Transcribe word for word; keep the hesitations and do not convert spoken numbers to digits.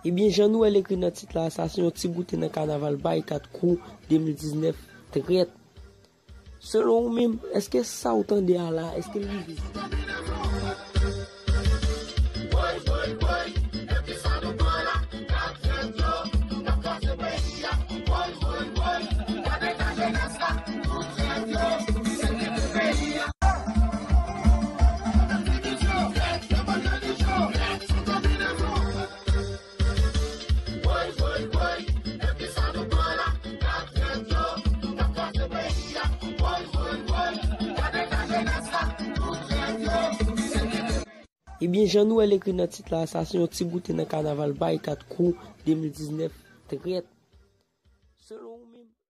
Ebyen, jan nou wè l ekri nan tit la, sa se yon ti goute nan kanaval Baykat Crew de mil diznèf. Trèt. Selon ou menm, èske sa w tande a la, èske l rive? Ebyen, jan nou wè l ekri nan tit la, sa se yon ti goute nan kanaval Baykat Crew de mil diznèf. Trèt. Selon ou menm,